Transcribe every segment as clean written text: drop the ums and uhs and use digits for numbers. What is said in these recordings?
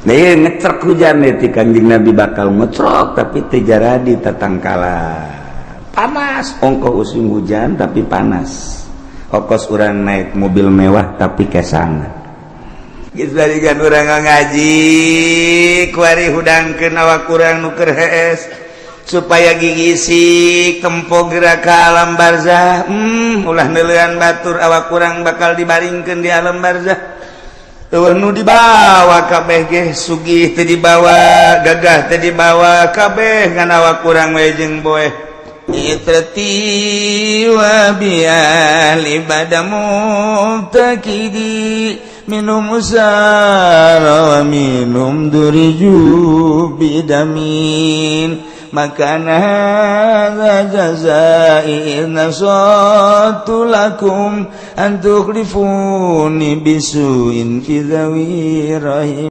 Nah, ngecrek hujan nih ti Kanjeng Nabi bakal ngecrok, tapi teu jaradi tatangkalan. Panas, ongkoh musim hujan tapi panas. Okos urang naik mobil mewah tapi kesangan. Geus balikan urang ngaji, kuari hudangkeun awak urang nu keur hees supaya gigisik tempo gerak ke alam barzah. Ulah neuleuan batur, awak urang bakal dibaringkeun di alam barzah. Euweuh nu dibawa kabeh ge, sugih teu dibawa, gagah teu dibawa, kabeh ngan awak urang we jeung boeh. Itrati wa bi ahli badamu takidi minum usara wa minum duriju bidamin makana hadza jazai nasatu lakum an tukhlifuni bisuin fi dhawi rahim.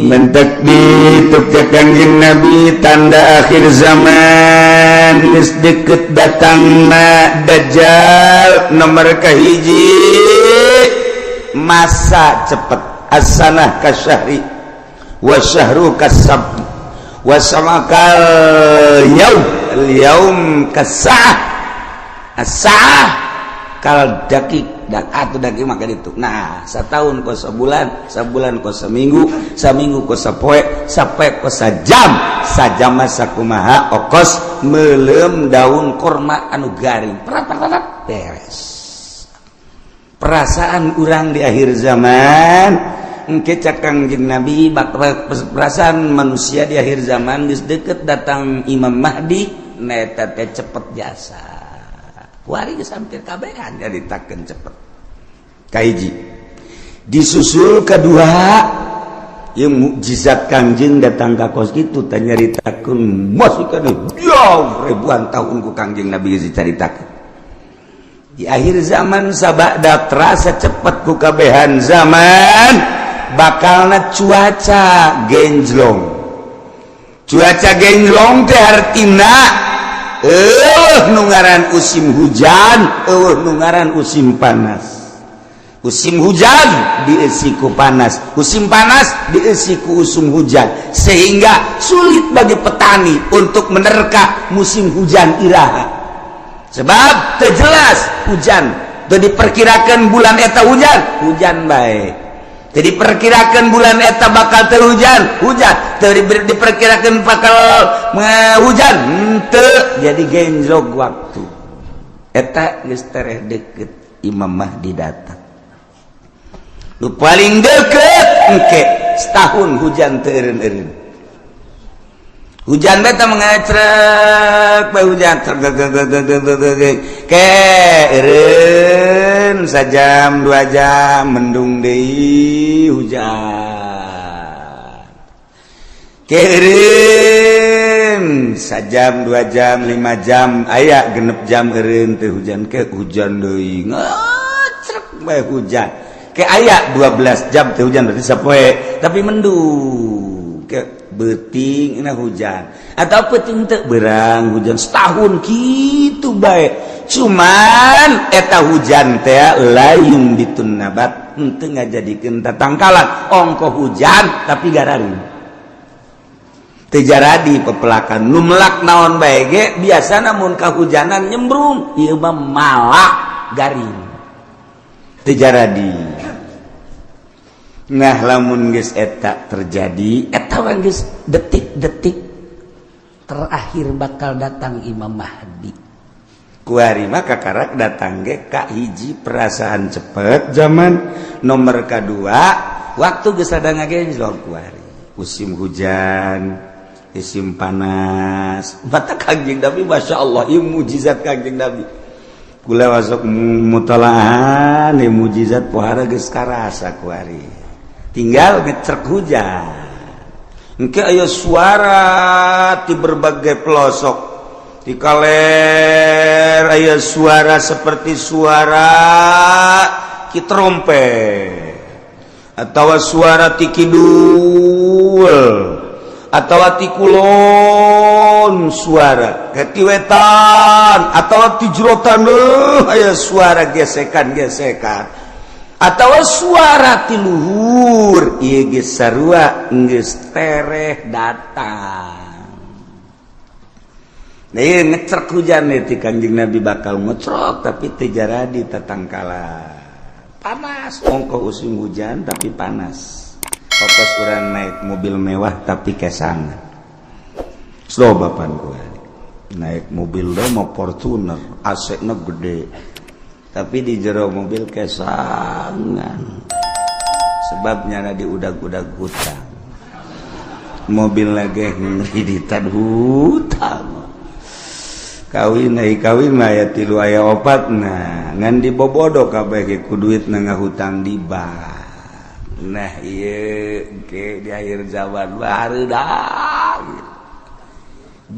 Mentek dituk Kanjeng Nabi, tanda akhir zaman geus deket datangna Dajjal. Nomor kahiji, masa cepet, as-sanah kasyahri wa syahru kasab wa samakal yaum al yaum kasah as-sa'ah kal dakik dan atau dakik maka itu. Nah, setahun kos sebulan, sebulan kos seminggu, seminggu kos sapoe, sapoe kos sajam, sajam masa kumaha okos melem daun korma anu garing, perat perat beres. Perasaan urang di akhir zaman engke, cak Kangjeng Nabi, bakal perasaan manusia di akhir zaman geus deket datang Imam Mahdi, neta teh cepet jasa. Kuari geus hampir kabehan nyaritakeun cepet. Kahiji, disusul kedua yang mukjizat Kangjeng datang ka kos kitu teh nyaritakeun masih kana jauh ribuan tahun ku Kangjeng Nabi geus dicaritakeun. Di akhir zaman sabada terasa cepet ku kabehan zaman, bakalna cuaca genjlong. Cuaca genjlong teh artina euweuh nu ngaran musim hujan, euweuh nu ngaran musim panas. Musim hujan diisi ku panas, musim panas diisi ku usum hujan, sehingga sulit bagi petani untuk menerka musim hujan iraha, sebab terjelas hujan teu diperkirakan bulan eta hujan, hujan baik. Jadi diperkirakan bulan eta bakal terhujan, hujan. Teu diperkirakan bakal hujan, henteu. Jadi genjlok waktu. Eta geus tereh deket Imam Mahdi datang. Nu paling deket engke setahun hujan teu eureun-eureun. Hujan beta mengecrek bae, hujan trek ke eureun sajam 2 jam, mendung deui, hujan ke eureun sajam 2 jam, 5 jam, aya 6 jam eureun teu hujan, ke hujan deui, ngecrek bae hujan, ke aya 12 jam teu hujan, berarti sapoe tapi mendung, ke beuting na hujan atau peuting teu berang hujan. Setahun gitu bae, cuman eta hujan teh layung bitun nabat, henteu ngajadikeun tatangkalan. Ongkoh hujan tapi gararing, teu jaradi pepelakan. Nu melak naon bae ge biasana mun kahujanan nyembrung, ieu mah malak garing, teu jaradi. Nah, lamun geus eta terjadi, eta geus detik-detik terakhir bakal datang Imam Mahdi. Kuari mah kakarak datang ge ka hiji perasaan cepet zaman, nomor kedua waktu geus ada ngagenjlok kuari musim hujan, musim panas. Mata Kangjeng Nabi, Masya Allah, ieu mukjizat Kangjeng Nabi. Kula masuk mutolaahan mukjizat pohara geus karasa kuari. Tinggal ngecrek hujan engke aya suara di berbagai pelosok di kaler, aya suara seperti suara ki trompet atau suara ti kidul. Atawa ti kulon suara ke ti wetan, atawa ti jero taneuh aya suara gesekan-gesekan, atawa suara ti luhur, ieu geus sarua geus tereh datang. Nah, ieu ngecrek hujan ti Kanjeng Nabi bakal ngecrok tapi teu jaradi tatangkalan. Panas, ongkoh musim hujan tapi panas. Fokus orang naik mobil mewah tapi kesangan. Slow bapan gue naik mobil lo mau Fortuner, AC na gede, tapi di jero mobil kesangan. Sebabnya di udag-udag hutang. Mobil lagi ngreditan hutang. Kawin naik kawin mah aya tilu aya opat, nah ngan dibobodo kabeh ku duit na ngahutang di bank. Nah iya ke di akhir zaman baru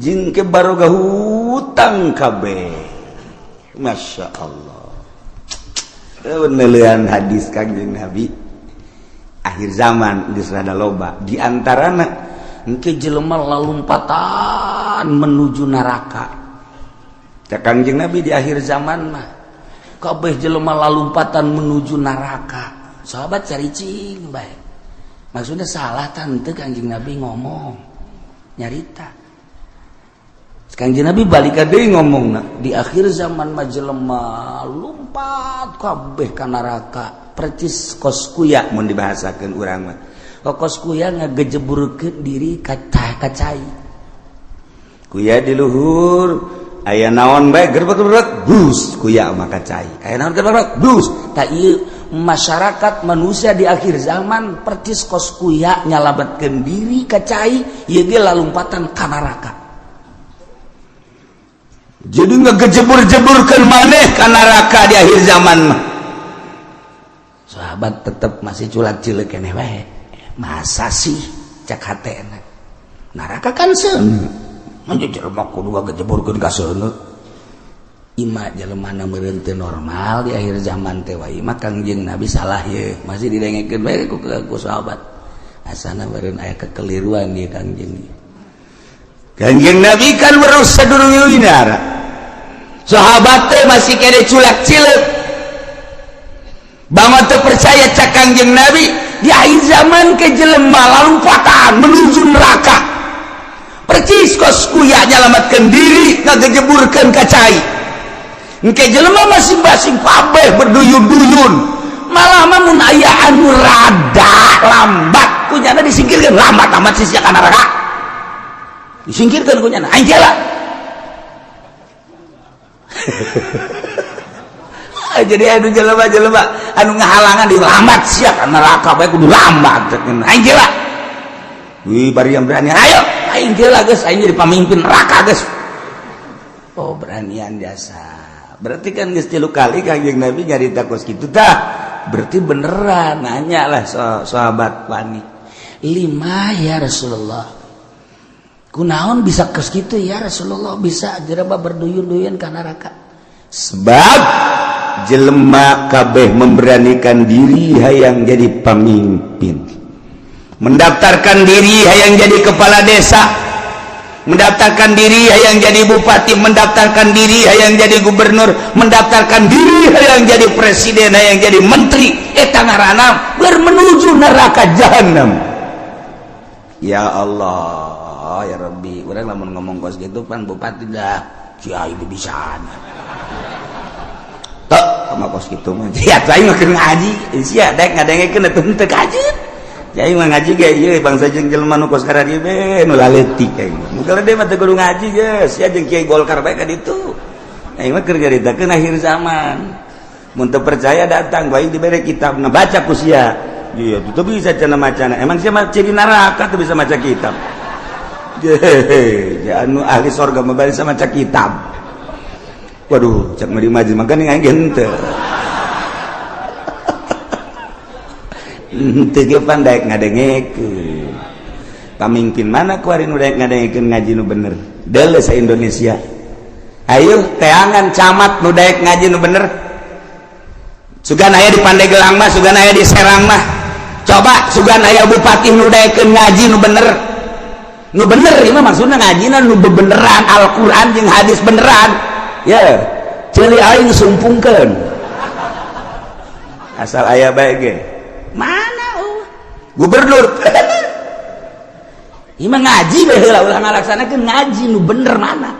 jeung ke baroga hutang kabeh. Masya Allah, penelian hadis Kanjeng Nabi akhir zaman geus rada loba di antarana engke jelema lalumpatan menuju neraka. Cak Kanjeng Nabi di akhir zaman mah kabeh jelema lalumpatan menuju neraka. Sahabat cari cing baik, maksudnya salah tante Kanjeng Nabi ngomong nyarita. Kanjeng Nabi balik deui ngomong nah, di akhir zaman mah jelema lumpat kabeh ka neraka percis kos kuya mun dibahasakeun urang mah. Kos kuya ngagejeburkeun diri ka cai. Kuya di luhur aya naon bae gerbek-gerbek bus kuya mah ka cai. Aya naon gerbek bus tah ieu masyarakat manusia di akhir zaman percis kos kuya nyalametkeun diri ka cai ieu ge lalumpatan ka neraka. Jadi ngegejebur-jeburkeun maneh ka neraka di akhir zaman mah. Sahabat tetep masih culak-cileuk keneh wae. Masa sih cak hatena. Neraka kan seuneu. Mun jelema kudu ngagejeburkeun ka seuneu. Ima jelema na meureun teu normal di akhir zaman teh wae mah Kangjeng Nabi salah ye. Masih didengekeun bae ku sahabat. Asana meureun aya kekeliruan ieu Kangjeng. Kangjeng Nabi kan weruh sadurunge. Sahabat teh masih kene culak-cileuk. Bangun teu percaya cak Kangjeng Nabi di akhir zaman ke jelema lalumpatan menuju neraka. Percis kos kuya nyalametkeun diri ngagejeburkeun ka cai. Engke jelema masing-masing kabeh berduyun-duyun. Malah mah mun aya anu rada lambat kunyana disingkirkeun, lambat amat sia ka neraka. Disingkirkeun kunyana aing jela. Jadi anu jelema-jelema anu ngahalangan di lambat sia ka neraka bae kudu lambat aing jela. Wih bari yang berani ayo aing jela geus aing jadi pamimpin neraka geus. Oh beranian jasa. Berarti kan geus 3 kali Kangjeng Nabi nyarita kos kitu tah. Berarti beneran nanya lah sahabat wani. Lima ya Rasulullah. Kunaon bisa kos kitu ya Rasulullah, bisa jelema berduyun-duyun ka neraka. Sebab jelema kabeh memberanikan diri hayang jadi pemimpin, mendaftarkan diri hayang jadi kepala desa, mendaftarkan diri hayang jadi bupati, mendaftarkan diri hayang jadi gubernur, mendaftarkan diri hayang jadi presiden, hayang jadi menteri. Eta ngaranna bermenuju neraka jahanam. Ya Allah ya Rabbi, urang lamun ngomong kos gitu pan bupati dah kiai bisa tok sama kos gitu mah. Ya aing mah keur ngaji sia daek ngadengekeun atuh teu kajeun. Aing mah ngaji ge ieu bangsa jeung jelema nu kos kararieu be nu laletik aing mah. Mun gede mah teu kudu ngaji geus sia jeung kiai Golkar bae ka ditu. Aing mah keur nyaritakeun akhir zaman. Mun teu percaya datang bae dibere kitab na baca ku sia. Iya teu bisa cenah macana. Emang sia mah ciri neraka teu bisa maca kitab. Hehehe, anu ahli sorga mah bisa maca kitab. Waduh, cak mah di majlis maka nih aing henteu. Henteu ge pan daek ngadengekeun. Pamimpin mana kuari nu daek ngadengekeun ngaji nu bener? Deuleu sa Indonesia. Ayo teangan camat nu daek ngaji nu bener. Sugan aya di Pandeglang mah, sugan aya di Serang mah. Coba sugan aya bupati nu daekeun ngaji nu bener. Nu bener ieu mah maksudna ngajina nu bebeneran Al-Qur'an jeung hadis beneran. Ya, ceuli aing sumpungkeun. Asal aya bae ge. Mana eueuh? Gubernur. Ieu mah ngaji bae heula ulah ngalaksanakeun ngaji nu bener mana?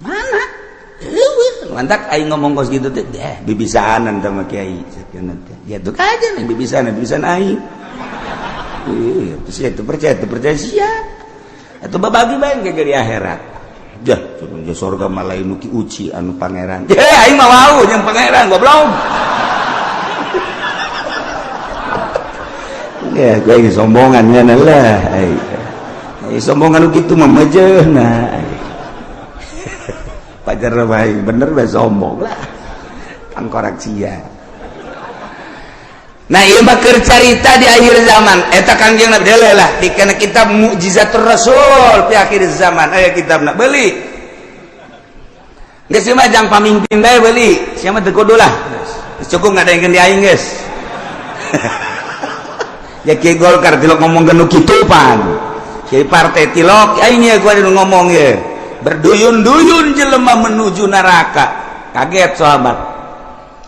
Mana? Eueuh, mantak aing ngomong kos kitu teh, bibisaanan sama kiai sakieu teh. Ya tuh aja nih bibisaanan, bibisaan aing. Iya, itu percaya sia. Atau babagi bae ke di akhirat. Jah, turun surga malah nu ki uci anu pangeran. Ya, aing mah wau jeung pangeran goblok. Ya, gue ini sombongan nya lah. Ai sombongan kitu mah mejeuna. Pajar bae bener bae sombong lah. Pangkorak sia. Nah, ieu mah keur carita di akhir zaman. Eta Kangjeng Nabi deuleu lah di kana kitab Mukjizatur Rasul fi akhir zaman. Aya kitabna beuli. Geus mah jang pamimpin bae beuli. Sia mah teu kudu lah. Geus cukup ngadengkeun di aing geus. Ya kiai Golkar tilok ngomong nu kitu pan. Kiai partai tilok aing ye gua ngomong ye. Berduyun-duyun jelema menuju neraka. Kaget sahabat.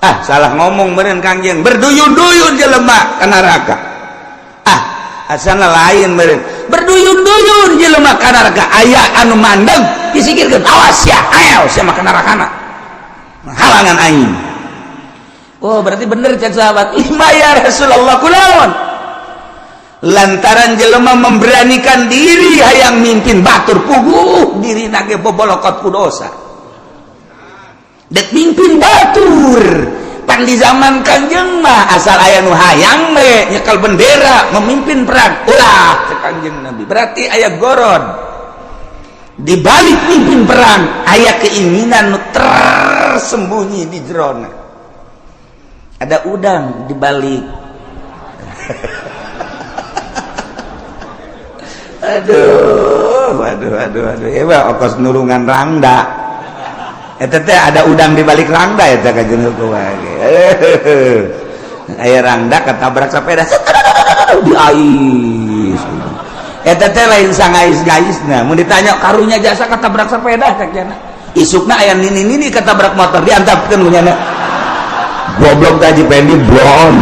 Ah, salah ngomong meureun Kangjeng. Berduyun-duyun jelema ka neraka. Ah, asana lain meureun. Berduyun-duyun jelema ka neraka. Aya anu mandeg disikirkeun, awas sia, ayo sia mah ka nerakana. Halangan aing. Oh, berarti bener cek sahabat. Lima ya Rasulullah kulaon. Lantaran jelema memberanikan diri hayang mimpin batur puguh diri nage bobolokot ku dosa. Dek mimpin batur pan di zaman Kangjeng mah asal aya nu hayang we nyekel bendera memimpin perang ulah cek Kangjeng Nabi. Berarti aya goron di balik mimpin perang, aya keinginan nu tersembunyi di jerona. Ada udang di balik. Aduh, aduh, aduh, aduh. Ya, okos nurungan rangda. Eta teh ada udang di balik rangda eta kajeun kumaha ge. Aya rangda ketabrak sepeda di ais. Eta teh lain sangais-gaisna. Mun ditanya karunya jasa ketabrak sepeda cek cenah. Isukna aya nini-nini ketabrak motor diantapkeun ku nyana. Goblok teh Haji Pendi blon.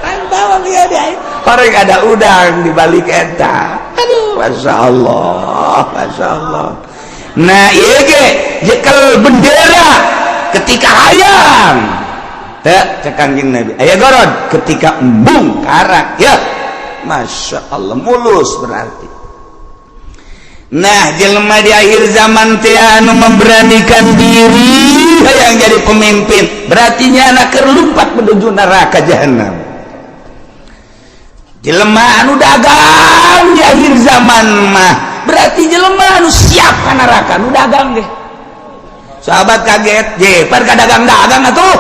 Antawang ieu di ais. Orang ada udang di balik eta. Aduh, masya Allah, masya Allah. Nah, ieu ge jekel bendera ketika hayang. Teu cek Kangjeng Nabi. Aya gorod ketika embung karak ya. Masya Allah mulus berarti. Nah, jelema di akhir zaman teh anu memberanikan diri hayang jadi pemimpin, berarti nya keur lumpat menuju neraka jahanam. Jelema anu dagang di akhir zaman mah berarti jelema anu siap ka neraka nu dagang deh. Sahabat kaget, je par ka dagang-dagang atuh.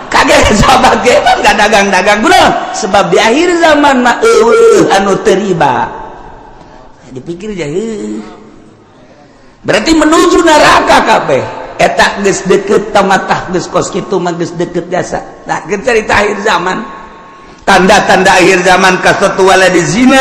Kaget sahabat ge par ka dagang-dagang kunaon? Sebab di akhir zaman mah eueuh anu teu riba. Dipikir je. Berarti menuju neraka kabeh. Eta geus deukeut tamatah geus kos kitu mah geus deukeut jasa. Nah, geus carita akhir zaman. Tanda-tanda akhir zaman kasatu waladi zina,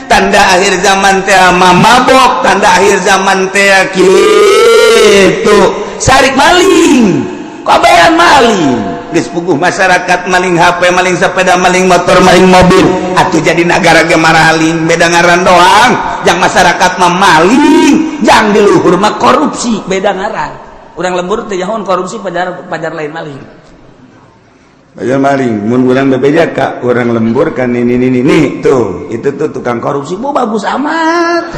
tanda akhir zaman teh mabok, tanda akhir zaman teh kitu sarik maling, kabayan maling. Geus puguh masyarakat maling HP, maling sepeda, maling motor, maling mobil. Atuh jadi nagara ge maraling, beda ngaran doang. Jang masyarakat mah maling, jang di luhur mah korupsi, beda ngaran. Urang lembur teh jahon korupsi pajar lain maling. Pajar maling, mun urang bebeja ka urang lembur kan ini tuh, itu tuh tukang korupsi, bu bagus amat.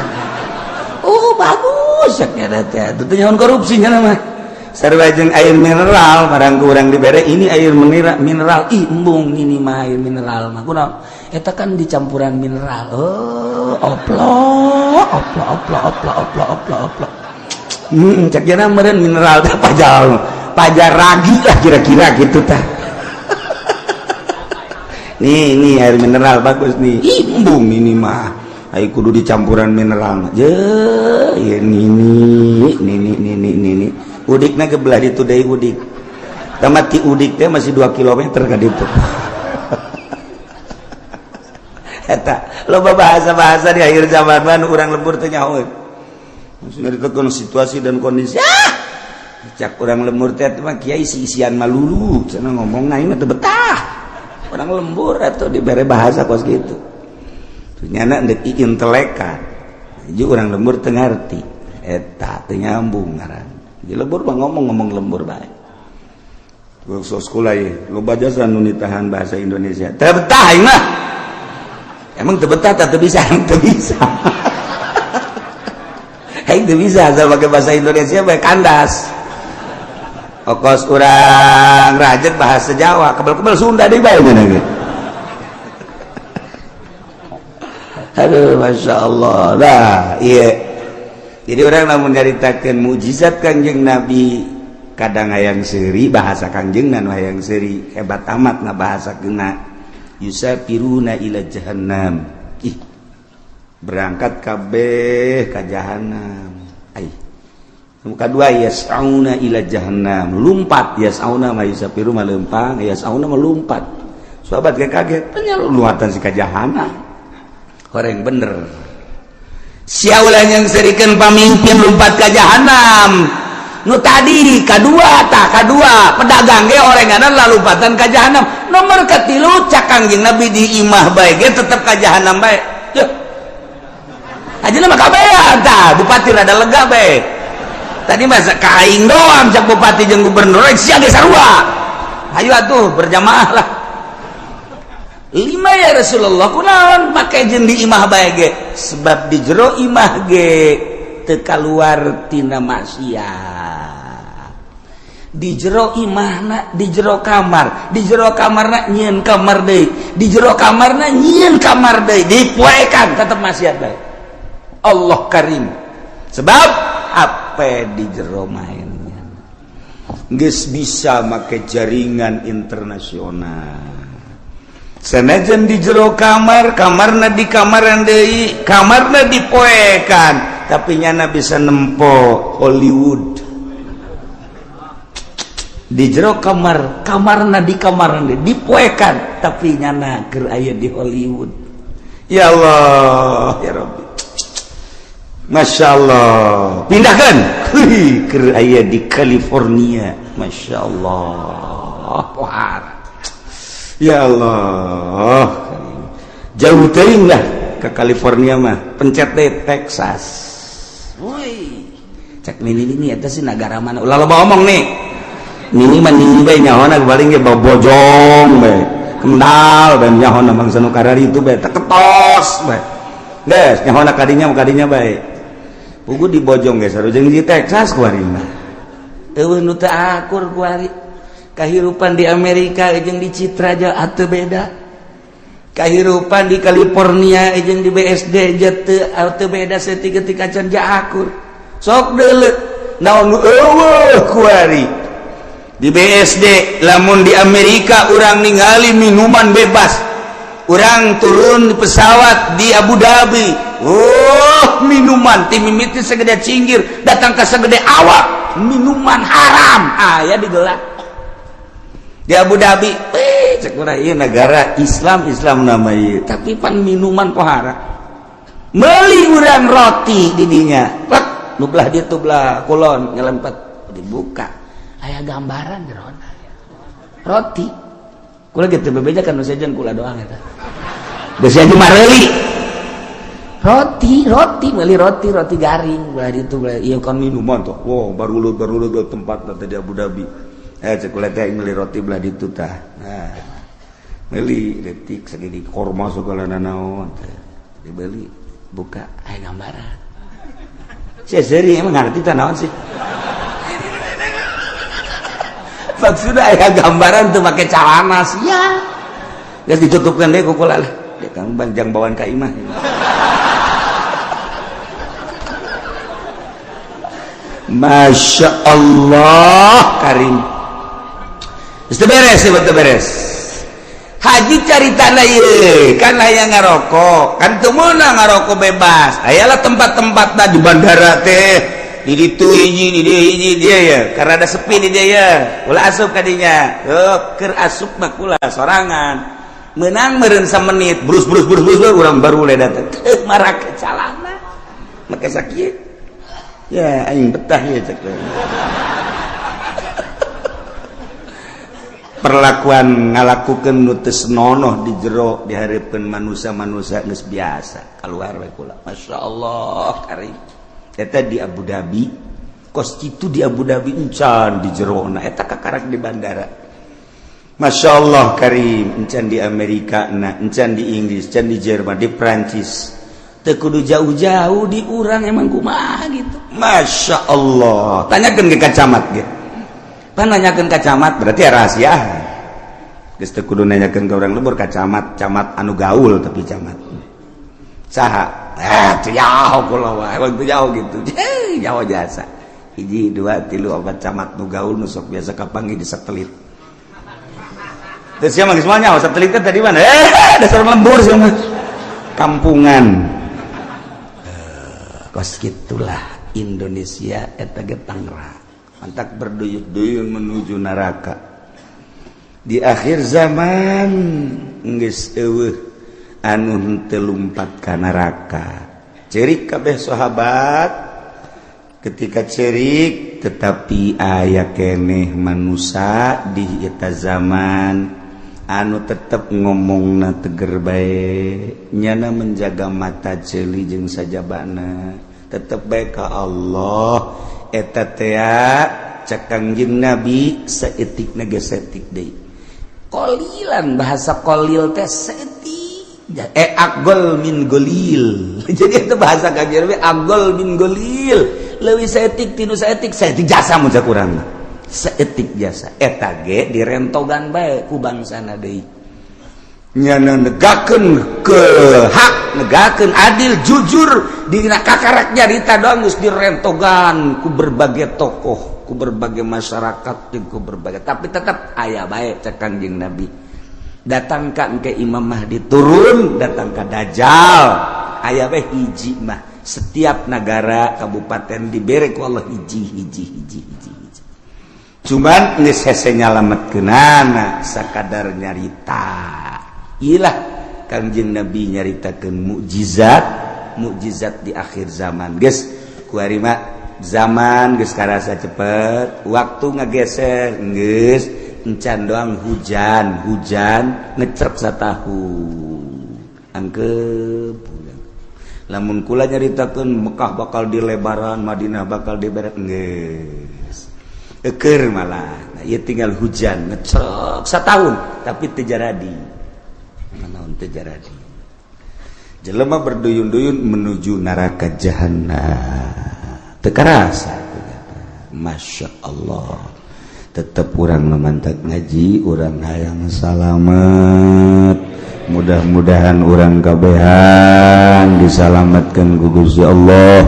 Oh bagus ya teh, itu teh nyaon korupsinya mah. Sarua jeung air mineral, barang ku urang dibere ini air mineral, ih embung ini mah air mineral mah. Kunaon? Eta kan dicampuran mineral. Oh, oplok, oplok, oplok, oplok, oplok, oplok, oplok. Cek jana meureun mineral teh pajar ragi lah kira-kira gitu tah. Nih, nih air mineral bagus nih. Ih, embung ini mah. Ayo kudu dicampuran mineral mah. Je, ya nini, nini, nini, nini. Udikna ke belah ditu deui udik. Tamat ti udik teh masih 2 km ka ditu. Eta loba bahasa-bahasa di akhir zaman mah urang lembur teh nyahoeun. Maksudnya situasi dan kondisi. Ah! Cak urang lembur teh mah kiai isi-isian malulu cenah ngomong aing mah teu betah. Urang lembur atau dibere bahasa kos gitu. Nyana deuk intelekan. Jadi urang lembur teu ngarti. Eta teu nyambung ngaran. Di lembur mah ngomong-ngomong lembur bae. So sekolah ye, loba jasa nu nitahan bahasa Indonesia. Teu betah aing mah. Emang teu betah teu bisa, teu bisa. Aing teu bisa asal pakai bahasa Indonesia bae kandas. Okos urang rajek bahasa Jawa, kebel-kebel Sunda deui bae ge. Aduh, Masya Allah. Nah, iya. Jadi orang lamun nyaritakeun mukjizat Kangjeng Nabi, kadang hayang seuri bahasa Kangjeng nu hayang seuri hebat amat na bahasa kena. Yusafiruna ila jahannam. Ih, berangkat kabeh ka jahannam. Ai. Nu kadua yas'auna ila jahannam. Lumpat yas'auna ma yusafiru ma leumpang, yas'auna ma lumpat. Sahabat ge kaget, penyaluatan si ka jahannam. Horeng bener. Sia ulah yang serikeun pamimpin lumpat ka jahannam. Nu tadi kadua tah kadua pedagang ge orenganan lalumpatan ka jahannam. Nomor katilu cak Kangjeng Nabi di imah bae ge tetep ka jahannam bae. Yuh. Ajeuna mah kabehan tah bupati rada lega bae. Tadi masa ka aing doang cak bupati jeung gubernur sia ge sarua. Hayu atuh berjamaah lah. Lima ya Rasulullah kunaon make jeung di imah bae ge? Sebab di jero imah ge teu kaluar tina maksiat. Di jero imahna, di jero kamar, di jero kamarna nyieun kamar deui, di jero kamarna nyieun kamar deui, dipoekan tetep maksiat bae. Allah Karim. Sebab apa di jero mainnya geus bisa make jaringan internasional. Sanajan di jero kamar, kamarna di kamaran deui, kamarna dipoekan, tapi nyana bisa nempo Hollywood. Di jero kamar, kamarna di kamaran deui, dipoekan, tapi nyana keur aya di Hollywood. Ya Allah, ya Rabbi. Masya Allah. Pindahkan. Wih, keur aya di California. Masya Allah. Pohara. Ya Allah. Jauh teuing lah ke California mah. Pencet deh Texas. Woi. Cek nini ini eta sih negara mana? Ulah loba omong nih. Nini mah nini bae nyahona paling ge bojong bae. Kendal bae nyahona bangsa nu kararitu bae teketos bae. Geus nyahona kadinya bae. Pugu di bojong geus sarua jeung di Texas kuari mah. Eueuh nu teu akur kuari. Kahirupan di Amerika jeung di Citra atuh beda. Kahirupan di California jeung di BSD teu beda saeutik ketika can akur. Sok deuleu naon nu eueuh kuari. Di BSD lamun di Amerika urang ningali minuman bebas. Urang turun di pesawat di Abu Dhabi. Oh, minuman ti mimiti segede cinggir datang ke segede awak, minuman haram aya digelar. Di Abu Dhabi, cek urang ieu negara Islam, Islam nama ieu, tapi pan minuman pohara. Meuli urang roti di dinya. Plek, nu belah dieu tuh belah kulon nyelempet dibuka. Aya gambaran jerona. Roti. Kula gitu bebeja kan nu sejen kula doang eta. Geus aja mareuli. Roti, roti, meuli roti, roti garing belah ditu belah ieu kan minuman tuh. Wow, baru lu tempat teh di Abu Dhabi. Cek kula teh meuli roti belah ditu tah. Nah, meuli detik segini korma segala nanaon teh. Dibeli, buka aya gambaran. Sia seuri emang ngarti tah naon sih? Maksudnya aya gambaran tuh make calana sia. Geus ditutupkeun deui ku kula lah. Dia kang banjang bawaan ka imah. Masya Allah Karim. Geus beres, betul beres. Haji cari tanah ieu, kan aya ngarokok, kan teu meunang ngarokok bebas. Ayalah tempat-tempat di bandara teh, di ditu hiji, di dieu hiji dia ya, karena ada sepi di dia ya. Ulah asup ka dinya. Heuh, keur asup mah kula sorangan. Menang meureun samenit, brus brus brus brus, urang baru le datang. Marake calana. Make sakieu. Ya aing betah ya cek. Perlakuan ngalakukeun nu teu senonoh di jero dihareupeun manusia-manusia geus biasa. Keluar we kula. Masyaallah karim. Eta di Abu Dhabi, kos kitu di Abu Dhabi encan di jerona eta kakarak di bandara. Masya Allah karim, encan di Amerika na, encan di Inggris, encan di Jerman, di Prancis. Teu kudu jauh-jauh di urang emang kumaha gitu. Masya Allah. Tanyakeun ke camat ge. Pan nanyakeun ka camat berarti ya rahasia. Geus teu kudu nanyakeun ka urang lembur ka camat, camat anu gaul tapi camat. Saha? Eh, teu jauh kula wae, emang teu jauh gitu. Jauh jasa. 1 2 3 4 camat nu gaul nu sok biasa kapanggih di satelit. Terus siapa semuanya satelit kan tadi mana? Dasar lembur sih mah. Kampungan. Kos gitulah Indonesia eta ge Tangerang. Mantak berduyun-duyun menuju neraka. Di akhir zaman geus eueuh anu henteu lumpat ka neraka. Cerik kabeh sahabat ketika cerik tetapi aya keneh manusia di eta zaman anu tetep ngomongna teger bae, nyana menjaga mata ceuli jeung sajabana tetep bae ka Allah. Eta tea cek Kangjeng Nabi saeutikna ge saeutik deui. Qalilan bahasa qalil teh saeutik, agol min golil. Jadi itu bahasa Kangjeng Nabi agol min golil, leuwih saeutik tinu saeutik, saeutik jasa mun cek urang mah. Saeutik jasa eta ge direntogan bae ku bangsana deui. Nyana negakeun ke hak, negakeun adil, jujur dina kakarak nyarita doang geus direntogan ku berbagai tokoh, ku berbagai masyarakat, jeung ku berbagai, tapi tetap aya bae cek Kangjeng Nabi. Datang ka ke Imam Mahdi turun, datang ka Dajjal, aya bae hiji mah. Setiap negara kabupaten dibere ku Allah hiji hiji hiji hiji hiji. Cuman geus hese nyalametkeunana sakadar nyarita. Ilah Kangjeng Nabi nyaritakeun mukjizat, mukjizat di akhir zaman. Geus kuari mah zaman geus karasa cepet, waktu ngageser geus encan doang hujan, hujan ngecrek satahun. Angkep lamun kula nyaritakeun Mekah bakal dilebaran, Madinah bakal diberet geus. Eukeur malah. Nah, ieu tinggal hujan ngecrek satahun tapi teu jaradi. Naon teu jaradi. Jelema berduyun-duyun menuju neraka jahanam. Teu karasa. Masya Allah. Tetep urang mantak ngaji, urang hayang salamet. Mudah-mudahan urang kabehan disalametkeun ku Gusti Allah.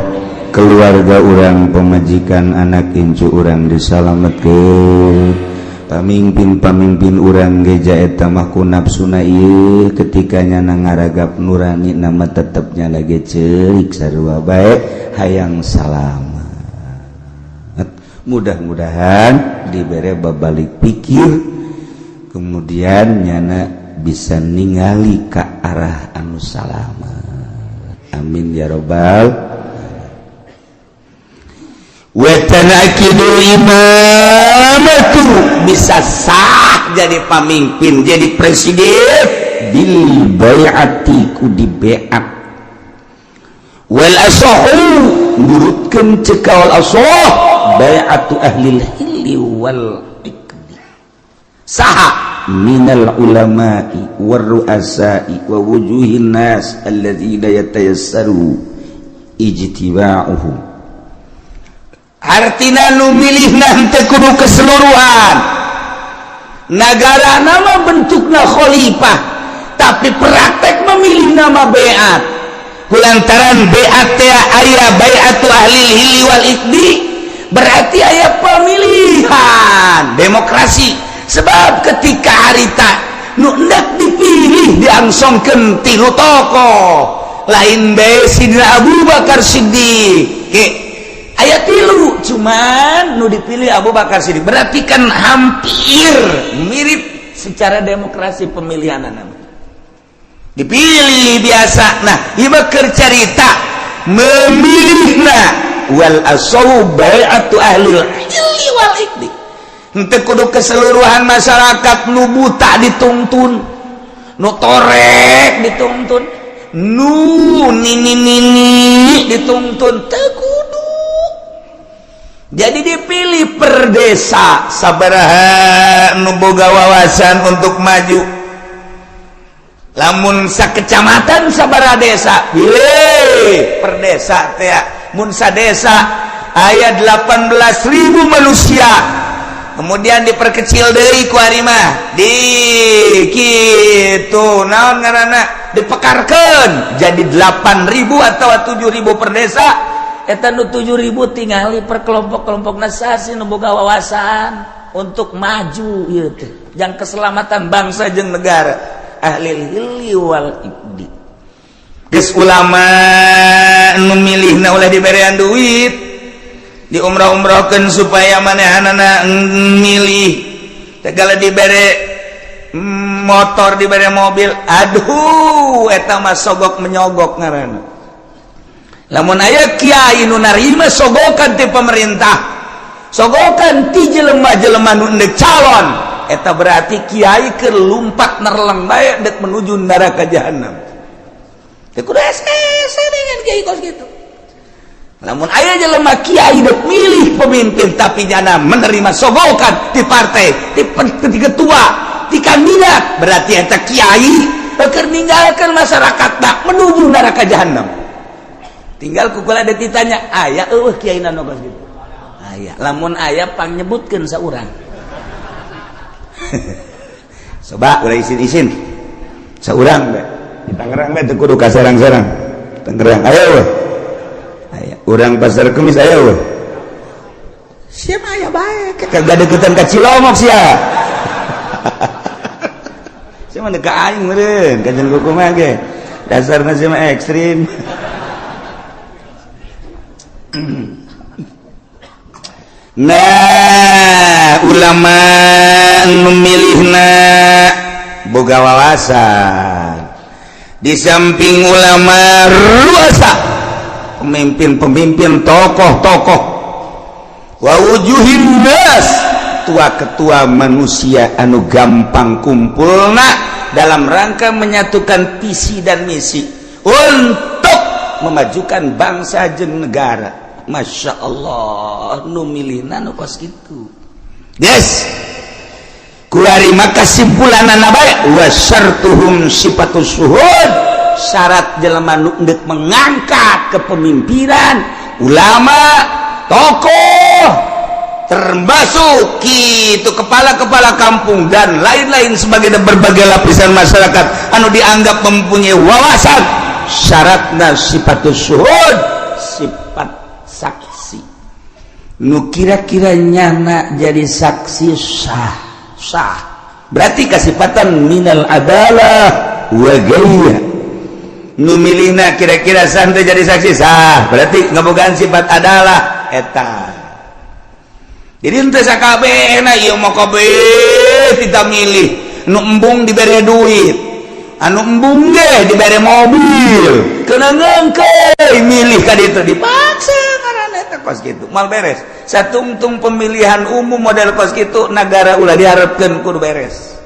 Keluarga urang, pemajikan, anak incu urang disalametkeun. Pamimpin-pamimpin urang geja eta mah ku nafsuna ieu ketika nyana ngaragap nurani nama tetepnya lagi ceurik sarua bae hayang salamet. Mudah-mudahan dibere babalik pikir kemudian nyana bisa ningali ka arah anu salamet. Amin ya robbal. Wetanakidul imamatu bisa sah jadi pamimpin, jadi presiden bil bai'ati ku di baiat wal asahu nurutkeun cek wal asah bai'atu ahlil hilli wal iqdi saha minal ulama'i war ru'asa'i wa wujuhin nas alladzina yatayassaru ijtiba'uhum. Artina nu milih nanti kudu keseluruhan negara nama bentukna khalifah tapi praktek memilih nama beat kulantaran beat teh aya bai'atu ahli hilli wal iqdi berarti aya pemilihan demokrasi sebab ketika harita nu hendak dipilih diangsongkeun tilu tokoh lain bae Sidina Abu Bakar Siddiq aya tilu cuman nu dipilih Abu Bakar Siddiq berarti kan hampir mirip secara demokrasi pemilihan. Dipilih biasa. Nah, ieu mah keur carita memilihna wal asaw bai'atu ahlil hilli wal iqdi. Henteu kudu keseluruhan masyarakat nu buta dituntun, nu torek dituntun, nu nini nini dituntun, teu kudu. Jadi dipilih per desa sabaraha nu boga wawasan untuk maju. Lamun sakecamatan sabaraha desa, pilih per desa teh. Mun sadesa aya 18.000 manusia, kemudian diperkecil deui ku ari mah di kitu naon ngaranna dipekarkeun jadi 8.000 atau 7.000 per desa. Eta nu 7.000 tingali per kelompok-kelompokna sasi nu boga wawasan untuk maju ieu teh jang keselamatan bangsa jeung negara. Ahli hilli wal iqdi. Geus ulama nu milihna ulah diberean duit, diumrah-umrahkeun supaya manehanana milih. Segala dibere motor, dibere mobil, aduh eta mah sogok menyogok ngaranna. Lamun aya kiai nu narima sogokan ti pemerintah, sogokan ti jelema-jelema nu endek calon, eta berarti kiai keur lumpat nerleng bae dek menuju neraka jahanam. Teu kudu hese dengan kiai kos kitu. Lamun aya jelema kiai dek milih pemimpin tapi nyana menerima sogokan ti partai, ti ketua, ti kandidat, berarti eta kiai keur ninggalkeun masyarakat tak menuju neraka jahanam. Tinggal kukula ada ditanya, aya eueuh kiai nu kos kitu? Aya. Lamun aya pangnyebutkeun saurang. Coba ulah isin-isin. Saurang bae. Di Tangerang bae teu kudu ka Serang-serang. Tangerang aya eueuh? Aya. Urang Pasar Kemis aya eueuh? Siapa aya bae. Kagak deketan ka Cilongok sia. Sia mah ka aing meureun, kajian kumaha ge. Dasarna sia mah ekstrim. Nah, ulama nu milihna boga wawasan. Di samping ulama ruasa, pemimpin-pemimpin, tokoh-tokoh, wa wujuhin nas, ketua-ketua manusia anu gampang kumpulna dalam rangka menyatukan visi dan misi untuk memajukan bangsa jeung negara. Masya Allah, nu milihna nu kos kitu. Yes, kuari maka kesimpulanana bae wa syartuhum sifatus syuhud. Syarat jelema nu endek mengangkat kepemimpinan ulama, tokoh, termasuk itu kepala-kepala kampung dan lain-lain sebagai berbagai lapisan masyarakat anu dianggap mempunyai wawasan, syaratna sifatus syuhud, sifat saksi. Nu kira-kira nyana jadi saksi sah, sah berarti kasifatan minal adalah wa ghairiha. Nu milihna kira-kira sah teh jadi saksi sah berarti ngabogaan sifat adalah eta. Jadi henteu sakabehna ieu mah kabeh tidak milih. Nu embung dibere duit, anu embung ge dibere mobil, kena ngengkeuy milih ka ditu dipaksa ngaranna eta kos kitu moal beres. Satungtung pemilihan umum model kos kitu negara ulah diharapkeun kudu beres.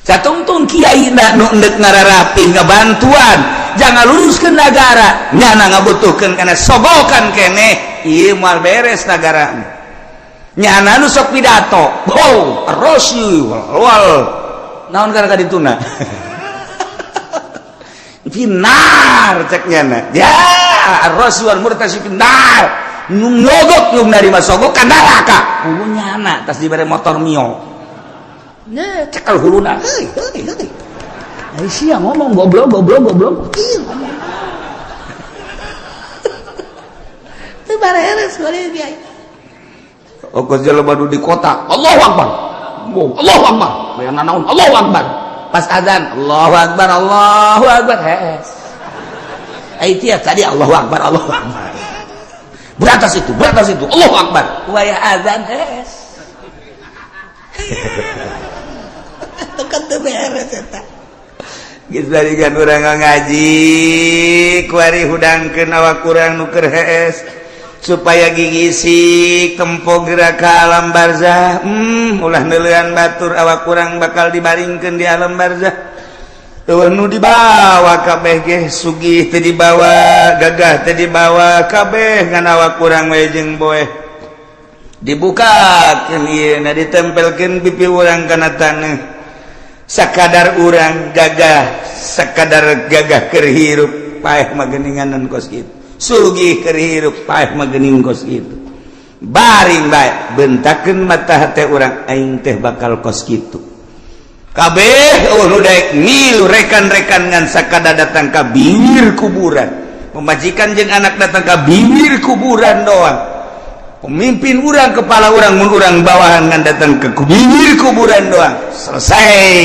Satungtung kiai nu endek ngararapi ngabantuan jangan luruskeun negara, nyana ngabutuhkeun kana sogokan keneh, ieu moal beres negara. Nyana nu sok pidato, oh rosi wal naon kana kadituna finnar cek nyana, ya rosi wal murtasi finnar. Nu nyogok nu narima sogok ka neraka. Hulu nyana tas dibere motor Mio. Nya cekel huluna. Heuy heuy heuy. Ai sia ngomong goblok goblok goblok. Ieu ngomong. Teu bareres bari kiai. Okos jelema nu di kota, Allahu Akbar. Allahu Akbar. Bayang nanaon Allahu Akbar. Pas azan, Allahu Akbar, Allahu Akbar. Hees. Ai tiap tadi Allahu Akbar, Allahu Akbar. Beratas itu, beratas itu, Allahu Akbar. Wayah azan hees. Itu kan teu beres eta. Geus barikan urang ngaji kuari hudangkeun awak urang nu keur hees supaya gigisik tempo gerak ka alam barzah. Ulah neuleuan batur, awak urang bakal dibaringkeun di alam barzah. Euweuh nu dibawa kabeh ge, sugih teu dibawa, gagah teu dibawa, kabeh ngan awak urang we jeung boeh. Dibukakeun ieu na, ditempelkeun pipi urang kana taneuh. Sakadar urang gagah, sakadar gagah keur hirup, paeh mah geuninganan kos kitu. Sugih keur hirup, paeh mah geuning kos kitu. Baring bae, bentakeun mata hate urang, aing teh bakal kos kitu. Kabeh euweuh nu daek milu rekan-rekan, ngan sakadar datang ka bibir kuburan. Pemajikan jeung anak datang ka bibir kuburan doang. Pemimpin urang, kepala urang, mun urang bawahan, ngan datang ke bibir kuburan doang. Selesai,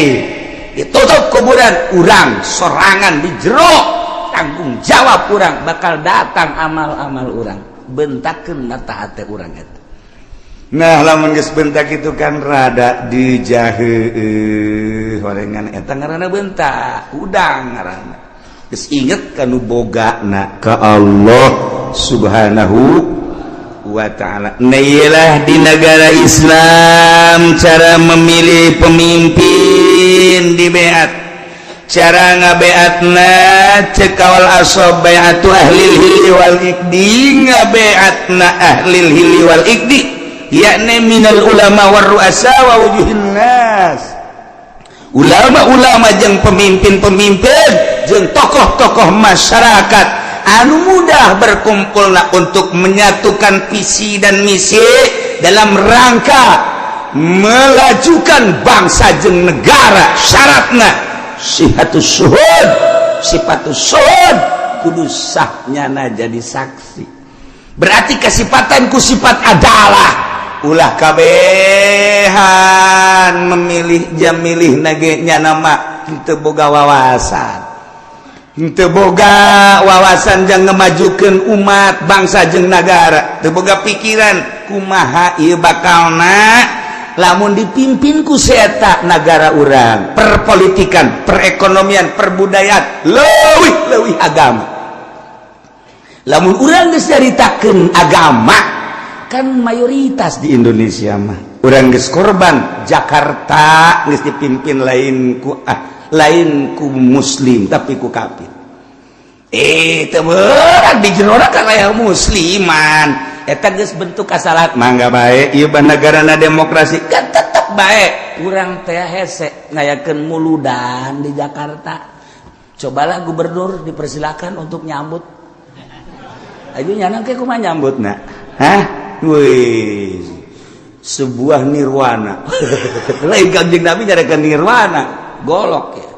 ditutup kuburan, urang sorangan di jero, tanggung jawab urang, bakal datang amal-amal urang. Bentakeun mata hati urang itu. Nah, lamun geus bentak itu kan rada dijahe horengan, eta ngaranna bentak udang, ngaranna geus inget kanu bogana ka Allah Subhanahu wa ta'ala. Nah, di negara Islam cara memilih pemimpin di beat, cara ngabeatna cek kawal asob bai'atu ahlil hilli wal iqdi. Ngabeatna ahlil hilli wal iqdi, yakni minal ulama war ru'asa wa wujuhin nas, ulama-ulama jeung pemimpin-pemimpin jeung tokoh-tokoh masyarakat anu mudah berkumpulna untuk menyatukan visi dan misi dalam rangka melajukan bangsa jeung negara. Syaratna sihatus syuhud, sifatus syuhud, kudu sahnyana jadi saksi, berarti kesifatan ku sifat adalah ulah kabehan memilih jam milih nage nama teu boga wawasan, teu boga wawasan jang ngemajukeun umat, bangsa jeung negara, teu boga pikiran kumaha ieu bakalna lamun dipimpin ku seta negara urang, perpolitikan, perekonomian, perbudayaan, leuwih leuwih agama. Lamun urang geus nyaritakeun agama kan mayoritas di Indonesia mah, urang geus korban Jakarta geus dipimpin lain ku lain ku muslim tapi ku kafir. Eh, teu beurang di jero kan aya musliman. Eta geus bentuk kasalat, mangga bae ieu negarana demokrasi kan, tetep bae urang teh hese ngayakeun muludan di Jakarta. Cobalah gubernur dipersilakan untuk nyambut. Ayo, nyana ke kumaha nyambutna? Hah? Wih, sebuah nirwana. Lain Kanjeng Nabi nyarikan nirwana, golok ya.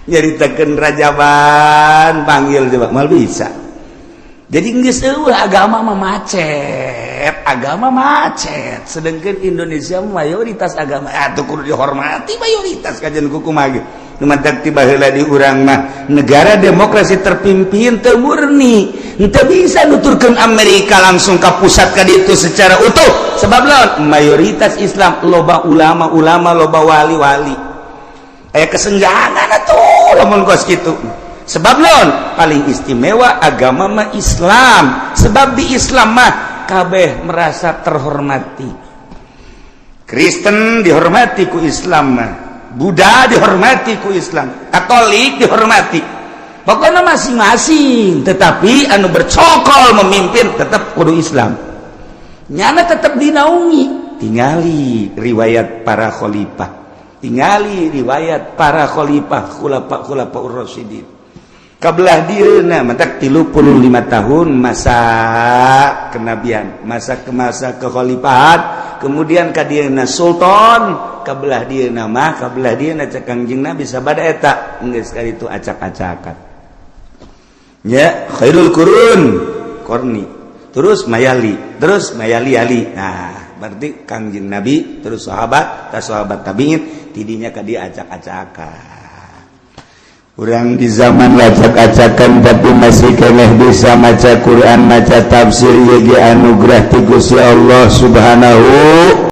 Nyaritakeun rajaban, panggil coba, mal bisa. Jadi geus euweuh agama mah macet, agama macet. Sedangkan Indonesia mayoritas agama, atuh kudu dihormati mayoritas, kajian kumaha ge. Nu mantak ti baheula di urang mah negara demokrasi terpimpin teu murni, teu bisa nuturkeun Amerika langsung ka pusat ka ditu secara utuh. Sebab lawan mayoritas Islam, loba ulama-ulama, loba wali-wali. Aya kesenjangan atuh lamun kos kitu. Sebab lawan paling istimewa agama mah Islam, sebab di Islam mah kabeh merasa terhormati. Kristen dihormati ku Islam mah, Buddha dihormati ku Islam, Katolik dihormati, pokoknya masing-masing, tetapi anu bercokol memimpin tetap kudu Islam, nyana tetap dinaungi. Tingali riwayat para khalifah, tingali riwayat para khalifah, khulafa khulafa rasyidin kabelah dieuna, mantak 35 tahun masa kenabian, masa ke masa kekhalifahan, kemudian ka dieuna sultan, kabelah dieuna mah, kabelah dieuna cek Kangjeng Nabi sabada eta geus itu acak-acakan ya. Khairul qurun qarni, terus mayali, terus mayali ali. Nah, berarti Kangjeng Nabi, terus sahabat, tas sahabat, tabiin, tidinya ka dia acak-acakan. Urang di zaman acak-acakan tapi masih keneh bisa maca Quran, maca tafsir, ye anugerah ti Gusti Allah Subhanahu.